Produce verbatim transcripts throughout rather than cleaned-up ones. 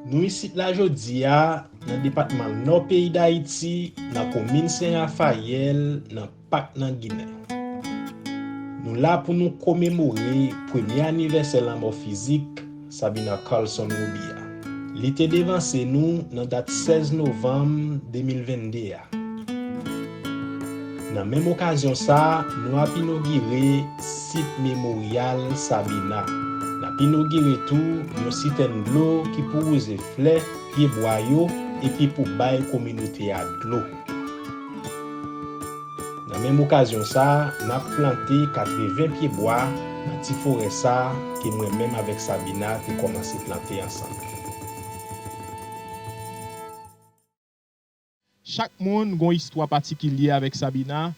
Nou isit la jodi a nan depatman Nò peyi Dayiti, nan komin Sen Rafayèl, nan Pak nan Ginen. Nou la pou nou komemore premye anivèsè lanmò fizik Sabina Carlson Rouby a. Li te devanse nou nan dat sèz novanm de mil vennde a. Nan menm okazyon sa a, nou ap inogire sit memoryal Sabina. N ap inogire tou yon sitèn dlo ki pou wouze flè, pyebwa yo, epi pou bay kominote a dlo. Nan menm okazyon sa a, n ap plante katreven pyebwa nan ti forè sa a ke mwen menm avèk Sabina te kòmanse plante ansanm. Chak moun gen yon istwa patikilye avèk Sabina,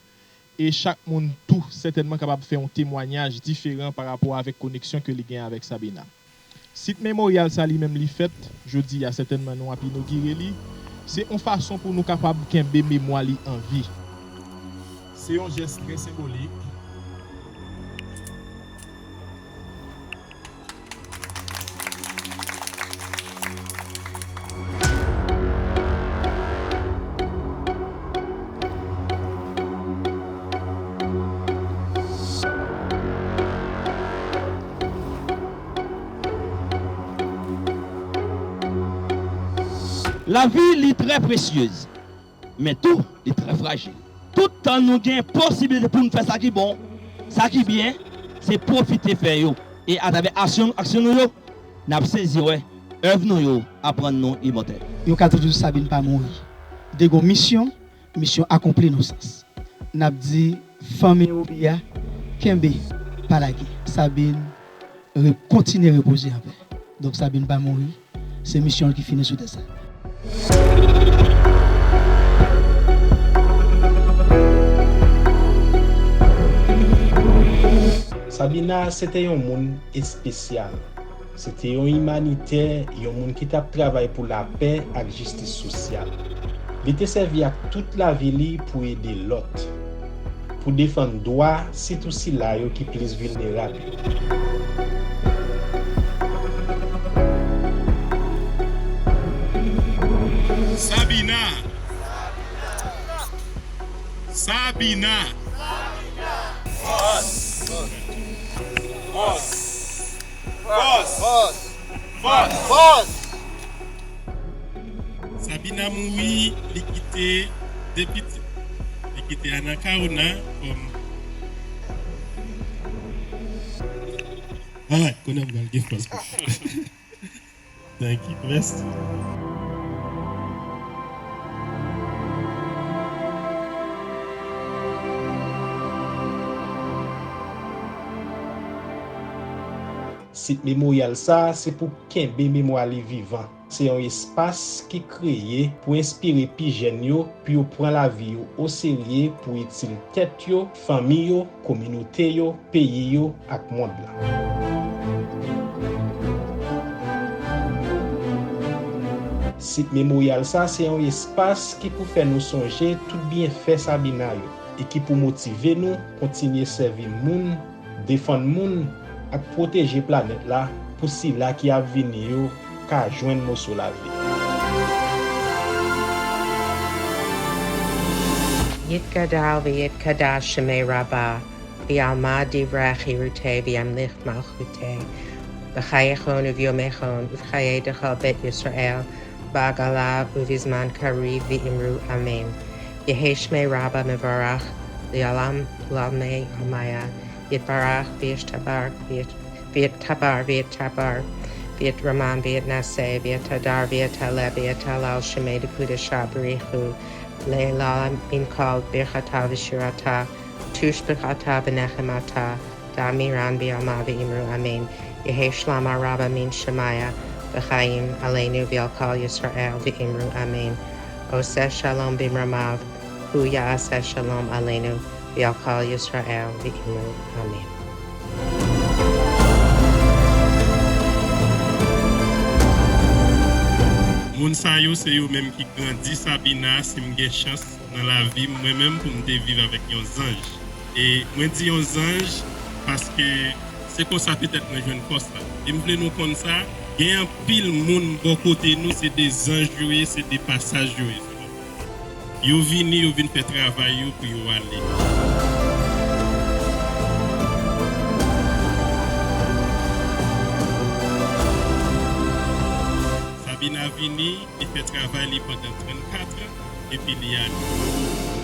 e chak moun tou sètènman kapab fè yon temwayaj diferan pa rapò avèk koneksyon ke li gen avèk Sabina. Sit memoryal sa li menm li fèt, jodi a sètènman nou ap inogire li, se yon fason pou nou kapab kenbe memwa li an vi. Se yon jès trè senbolik. Lavi li trè presyez, men tou li trè frajil. Tout tan nou gen posibilite pou n fè sa ki bon, sa ki byen, se pwofite fè yo. E atravè aksyon aksyon nou yo, n ap sezi wè èv nou yo aprann nou imòtèl. Yo ka toujou di Sabine pa mouri. Li te gen yon misyon, misyon akonpli nan yon sans. N ap di fanmi Rouby a kenbe, pa lage. Sabine re, kontinye repoze anpè. Donk Sabine pa mouri, se misyon l ki fini sou tè sa. Sabina se te yon moun espesyal. Se te yon imanitè, yon moun ki t ap travay pou lapè ak jistis sosyal. Li te sèvi ak tout lavi li pou ede lòt, pou defann dwa sitou sila yo ki plis vilnerab yo. Sabina! Sabina! Fòs! Fòs! Fòs! Fòs! Fòs! Fòs! Sabina mouri, li kite de pitit. Li kite Anacaona kòm. Alright, kounye a m pral gen fòs pou. Thank you, mèsi. Sit memoryal sa a se pou kenbe memwa li vivan. Se yon espas ki kreye pou enspire pi jèn yo pou yo pran lavi yo oserye pou itil tèt yo, fanmi yo, kominote yo, peyi yo ak mond lan. Sit memoryal sa se yon espas ki pou fè nou sonje tout byenfè Sabina yo e ki pou motive nou kontinye sèvi moun, defann moun ak pwoteje planèt la pou sila ki ap vini yo ka jwenn moso lavi. Yitgadal v'yitqaddas shmei Rabba, v'alma divrei chirutei v'yamlich malchutei, b'chayechon uv'yomeichon uv'chayei dechol beit Yisrael, b'agala uv'zman kariv v'imru amen. Yehi shmei Rabba mevarach, la'olam u'la'almei almia, yitbarach v'yitabar v'yitabar v'yitabar v'yitramam v'yitnaseh v'yitadar v'yita'aleh v'yita'alal shmei dekudesh b'richu, le'olam min kol birchata v'shirata, tushbihata v'nechemata, da'amiran b'alma v'imru amen. Yehi shlama Rabba min shemia b'chayim aleinu v'al kol Yisrael v'imru amen. Oseh shalom b'mromav, hu ya'aseh shalom aleinu v'al kol Yisrael v'imru amen. Moun sa yo se yo menm ki grandi Sabina, si m gen chans nan lavi m, mwen menm pou m te viv avèk yon zanj. E mwen di yon zanj paske se konsa petèt mwen jwenn fòs la. E m vle nou konn sa, Gen anpil moun bò kote nou, se de zanj yo ye, se de pasaj yo ye. Yo vini, yo vin fè travay yo pou yo ale. Sabina vini, li fè travay li pandan trannkat an, epi li ale.